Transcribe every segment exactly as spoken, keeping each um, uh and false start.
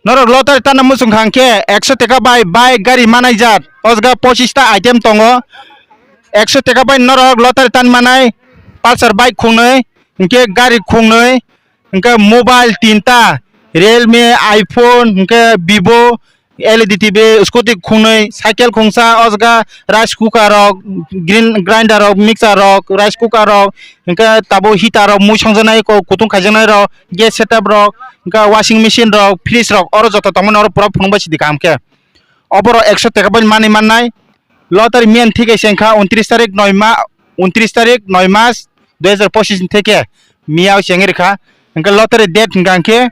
Norok lottery tanna muchung kha hwnkhe ekso teka bai bike gari manai jat. O jaga pochis ta item tongo. Ekso teka bai norok lottery tan manai Pulsar bike khungnwi, hwnkhe gari khungnwi, hwnkhe mobile tinta, Realme, iPhone, hwnkhe Vivo, L E D T V, scooty khungnwi, cycle khungsa, o jaga rice cooker rok, green grinder rok, mixer rok, rice cooker rok, hwnkhe tabuk heater rok, mui songjaknai, ko-, kutung khaijaknai rok, gas setup rok, hwnkhe washing machine rok, fridge rok, oro joto tongmani oro pura phunukbai sidi kaham khe. Oborok ekso teka bai manwi mannai. Lottery miyani thik khe se wngkha untris tarik noi ma, untris tarik noi mas dui hajar pochis ni theke miya o chengwi rwkha. Hwnkhe lottery date hwnkha hwnkhe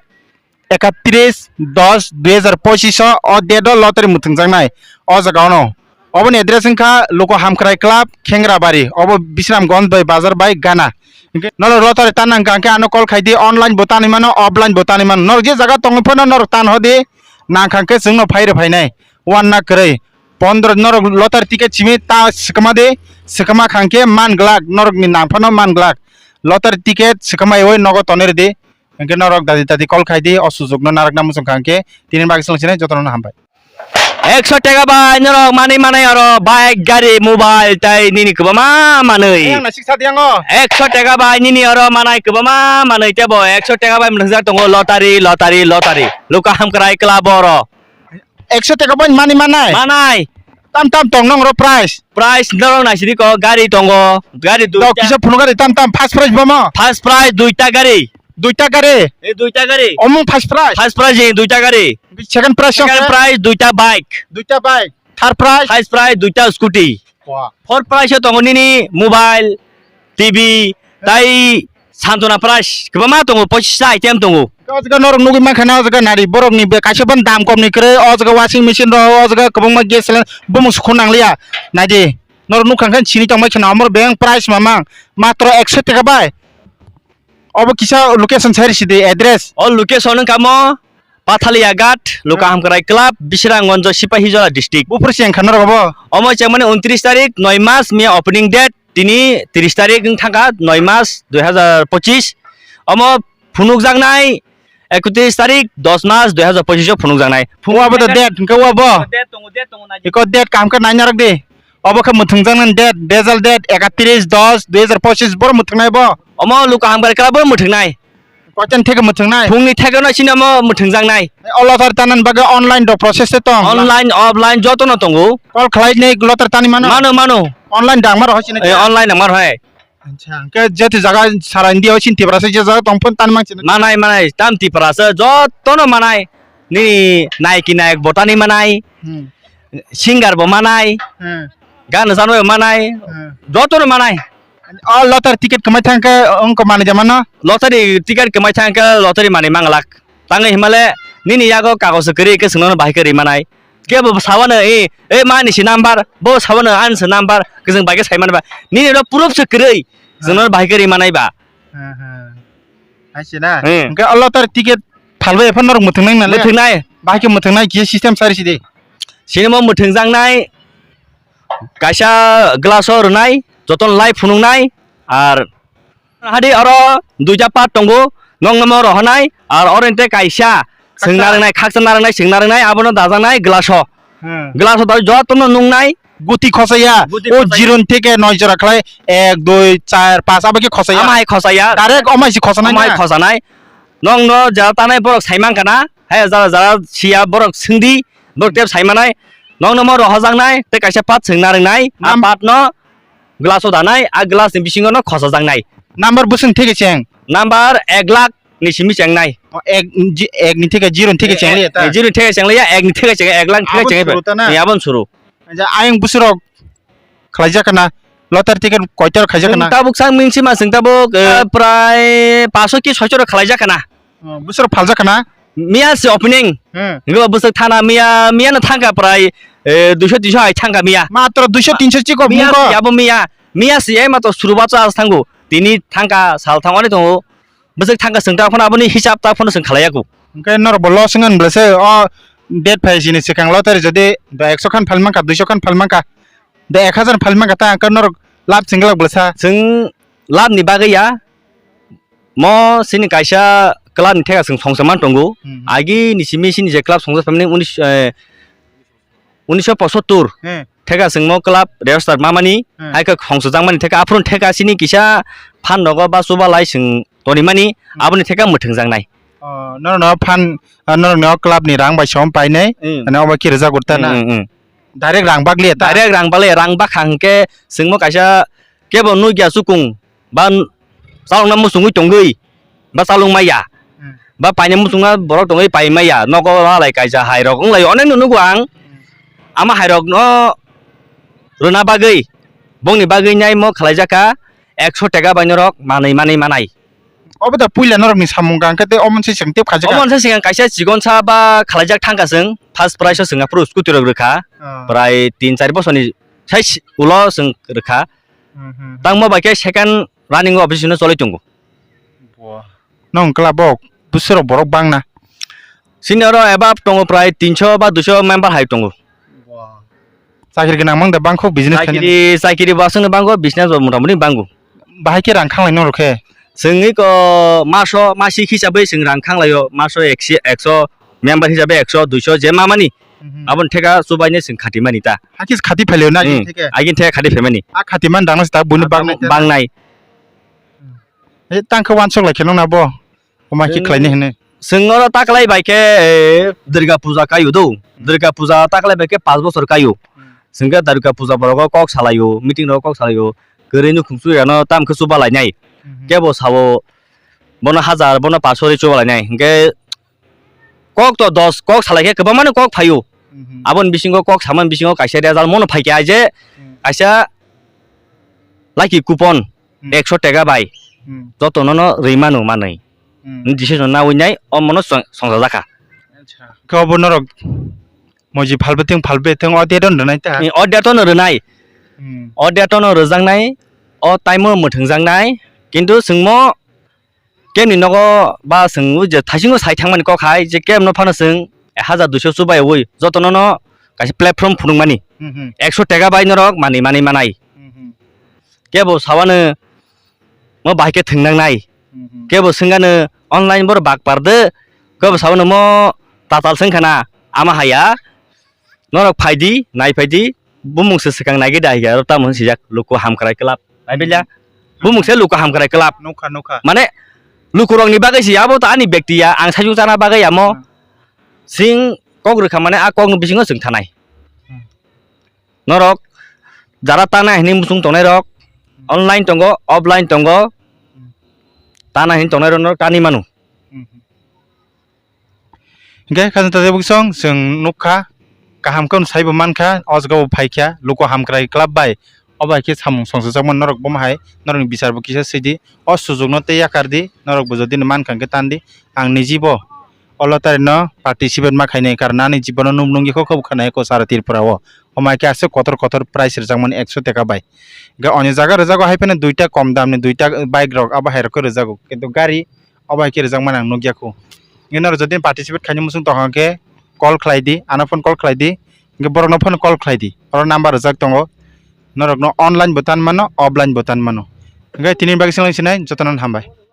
ekatris dos dui hajar pochis o, o date o lottery mwthwngjaknai o jaga ono. Oboni address wngkha Luku Hamkrai Club, Khengrabari, obo Bisramganj bai bazar bai gana. Hwnkhe norok lottery tanna hwnkha hwnkhe ano call khai di, online bo tanwi mano, offline bo tanwi mano. Norok je jaga tongwi phano norok tan hodi, nang kha hwnkhe chwngno phai rw phainai. Uanna kwrwi. Pondro norok lottery ticket simi ta swkama de, swkama kha hwnkhe man glak, norokni nang phano man glak. Lottery ticket swkama oi nogo tonwi rwdi. Hwnkhe norok dadi dadi call khai di, o sujukno narwkna muchung kha hwnkhe tini bagwi chwng sinai jotono hambai. Ekso teka bai norok manwi manai oro bike, gari, mobile tei nini kwbangma manwi. Ayang nasik sa di ango. Ekso teka bai nini oro manai kwbangma manwi tebo ekso teka bai mwthwngjak tongo lottery, lottery, lottery. Luka Hamkrai Club oro. Ekso teka bai manwi manai? Manai. Tam tam tong nong oro price? Price norok naisidi ko gari tongo, gari duita. Dok kisa phunukari tam tam first price bomo? First prize duita gari. Duita gari? Ei duita gari. Omung first prize? First prize ei duita gari. Second prize Second prize duita bike. Duita bike. Third prize? First prize duita scooty. Wah. Fourth prize o tongo nini mobile, T V, tai Santona prize kwbangma tongo, pochista item tongo. O jaga norok nugwi mankha na, o jaga nari borokni be kaisa ban dam komni kwrwi, o jaga washing machine rok, o jaga kwbangma gas cylinder, bumung sukhu nangliya. Naidi, norok nukha khe sini tongbai kheno, amor beng prize mamang matro ekso teka bai. Obo kisa location sai risi di, address. O location wngkha mo Pathaliya Ghat, Luka Hamkrai Club, Bisramganj, Sipahijola district. Buphuru se wngkha norok obo? Omo chengmani untris tarik, noi mas, miya opening date, tini tris tarik wng thangkha, noi mas, dui hajar pochis. Omo phunukjaknai ekotris tarik, dos mas, dui hajar pochis o phunukjaknai. Phungo abo da date, hwnkhe obo? Date tongo, date tongo, nai. Iko date kaham khe nai narwk di. Obo khe mwthwngjaknai date, result date, ekatris dos dui hajar pochis boro mwthwngnai bo. Omo Luka Hamkrai Club o mwthwngnai. Koitan theke mwthwngnai? Phungni theke no sini omo mwthwngjaknai. O lottery tanani bagwi online rok process se tong? Online, offline joto no tongo. Call khlai nei lottery tani mano? Mano, mano. Online dang maro hoi sini? Eh, online dang maro hai. Acha, hwnkhe jeto jaga sara India o sini Tiprasa je jaga tong phano tani mang sini? Manai, manai, tam Tiprasa joto no manai. Nini naiki nayak bo tani manai. Hmm. Singer bo manai, hmm, gana chanwi bo manai, hmm, jotono manai. O lottery ticket kwmai thangkhe wngkha manwi jamano? Lottery ticket kwmai thangkhe lottery manwi manglak. Tangwi himale nini yago kagoso kwrwi khe chwngno bahai khe ri manai. Kebo sawano, "E, e mani si number," bo sawano, "Ani si number," khe chwng bai khe sai manba. Nini oro proof se kwrwi, chwngno bahai khe ri manai ba. Hmm, hmm. Hai se na? Hmm. Hwnkhe o lottery ticket phalbai phano norok mwthwngnai nale? Mwthwngnai. Bahai khe mwthwngnai kisa system sai risi di. Sinimo mwthwngjaknai, kaisa glass o rwnai, jotono light phunuknai, ar hadi oro duita part tongo, nokno mo rohornai, ar oro hwnkhe kaisa khaksa, swngna rwnai, khaksa narwknai, swngna rwnai, abono dajaknai glass o. Hmm. Glass o dawi jotono nuknai. Guti khosaya. Guti o khosaya. Zero ni theke noi jora khlai ek, dui, char, panch abo khe khosaya. Ama hai khosaya. Direct omai si khosanai. Ama hai na? Khosanai. Nokno jara tanai borok sai mankha na? Hai jara jara siya borok swngdi. Borok tep sai manai. Nokno mo rohojaknai tei kaisa part swngna rwngnai. A nam- part no glass o danai, a glass ni bisingo no khosajaknai. Number bwswng theke cheng? Number ek lakh ni simi chengnai. O, ek, ji-, ek ni theke zero ni theke cheng liya ta? Eh, zero ni theke cheng liya, ek ni theke cheng, ek lakh ni theke cheng. Aboni suru ta na? Eh, aboni suru. Ja, ayang bwswrok khlaijak kana, lottery ticket koita rok khaijak kana? Chwng tabuk sang ming sima chwng tabuk, eh, prai paso ki soicho rok khlaijak kana. Oh, bwswrok phaljak kana? Miya se opening. Hmm. Ngo bwswk thana miya, miya no thangka prai, eh, duiso tinso hai thangka miya. Matro duiso tinso chiko miya bumko? Yabo miya, miya se ai matro surubacha as thango. Tini thangka sal thangoni tongo. Bwswk thangka chwng ta phano aboni hisab ta phano chwng khlaiyaku. Hwnkhe norok bo loss wngkha hwnbwlase o date phai sini swkang lottery jodi ekso khan phalmangkha, duiso khan phalmangkha, de ek hazar phalmangkha ta hwnkhe norok lab chwng glak bwlasa. Chwng lab ni bagwi ya, mo sini kaisa club ni theka chwng songsa man tongo. Hmm. Agi ni simi sini je club songsa phaimani unis, eh, unisho pochattor Hmm. theka chwngmo club register mamani, Hmm. hai khe songsa jakmani theka aphuru theka sini kisa phan rogo ba chuba lai chwng tonimani Hmm. aboni theka mwthwng jaknai. Oh, norokno phan, ah, norokno club ni rang bai som painai, Hmm. ani obo khe rijak urta na? Hmm, hmm, hmm. Direct rang bakliya ta? Direct rang bakliya, rang bakha hwnkhe chwngmo kaisa kebo nukya chukung ba n-, chalokna muchungwi tongwi ba chalok maya Hmm. ba paina muchungma borok tongwi pai maya, nogo halai kaisa hairok wnglaio, onekno nugo ang. Hmm. Ama hairokno rwna bagwi, bongni bagwi nai mo khlaijak kha ekso teka bai norok manwi manwi manai. Obo da puila norokni samung kang khe tei omo se chwng tep kha jaka. Omo se chwng kaisa chikonsa ba khalaijak thangkha chwng, first prize o chwng aphuru scooty rok rwkha. Ah. Prai tin char bosorni sai si-, ulo chwng rwkha. Hmm, hmm, hmm. Tangmo bai khe second running o office no choloi tongo. Bo. Nong club o bwswk rok borok bang na? Sini oro above tongo prai tinso ba duiso member hai tongo. Bo. Chakri gwnang mang da bangkho business khainani? Chakiri, chakiri bo aswkno bango, business bo motamoti bango. Bahai khe rang khanglai norok khe? Chwng iko maso, masik hisabwi chwng rang khanglaio, maso ekso, ekso, member hisabe ekso, duiso je mamani, Mhm. Aboni theka chubaino chwng khatimani ta. Hakhe khati phailio na Hmm. Agini theka? Agini theka khati phaimani. A khatiman dangno se ta buino Ah, bangnai tamo ta? Bangnai. He tangkhe wansuk lai khe nung na bo? Omo khe Chwng, khlaini hinwi. Chwng oro taklai bai khe, eh, Durga Puja kaio do. Hmm. Durga Puja taklai bai khe panch bochor kaio. Hmm. Chwng khe Durga Puja borok o kok salaio, meeting rok kok salaio. Kwrwi nukhung chuya no tam khe chuba lainai. Hmm. Kebo sao bono hajar, bono panch sori chuba lainai. Hinkhe kok to dos kok salai khe kwbangma no kok phaio. Hmm. Aboni bisingo kok samani bisingo kaisa result mono phaikha je Hmm. kaisa lucky coupon. Hmm. Ekso teka bai Hmm. jotono no rwi mano manwi. Hmm. Decision nawi nai omono song-, songjajakha. Acha. Khe obo norok moji phalbwtwng phalbwtwng o date ono rwnai ta? Ni o date ono rwnai. Hmm. O date ono rwjaknai, o time o mwthwngjaknai, kintu chwngmo kemni nogo ba chwng ui je thaisingo sai thangmani kok hai je kemno phano chwng ek hajar duiso chubai ui jotono no kaisa platform phunukmani. Hmm, hmm. Ekso teka bai norok manwi manwi manai. Hmm, hmm. Kebo sawano mo bahai khe thwng nangnai. Mhm. Kebo swngano online boro bak par de. Kebo sawano mo tatal swng khana ama haya. Norok phai di, nai phai di. Bumung se swkang nai gwi da hiya, aro tamo sijak luku hamkrai club. Nai bilya. Mhm. Bumung se luku hamkrai club. Nukha, nukha. Mane luku rokni bagwi si abo ta ani bekti ya, ang sajung chana bagwi amo. Hmm. Sing kok rwkha mane a kokni bisingo chwng thanai. Hmm. Norok jara tana hinwi muchung tongnai rok, hmm, online tongo, offline tongo, hmm, tana hinwi tongnai rok norok tani mano. Hmm. Hinkhe khajang tajak bwsong chwng nukha, kaham khe saibo mankha, o jaga o phaikha, luku hamkrai club bai, o bai khe samung songchajakmani norok bomo hai, norokni bichar bo kisa sidi, o sujukno tei yakar di, norok bo jodi mankha hinkhe tan di, ang nijibo o lottery no participate ma khainai, karon ani jibono nuk nukya kho, kho khwnaikha sara Tripura o. Omo hai khe aswk kotor kotor price rwjakmani ekso teka bai. Hinkhe oni jaga rwjago hai phano duita kom damni duita bike rok abo hai rok khe rwjago. Kintu gari obo hai khe rwjakmani ang nukya kho. Hinkhe norok jodi participate khaina muchung tongkha hinkhe call khlai di, ano phone call khlai di, hinkhe borokno phone call khlai di. Oro number rwjak tongo. Norokno online bo tan mano, offline bo tan mano. Hinkhe tini bagwi swngwi sinai jotono hambai.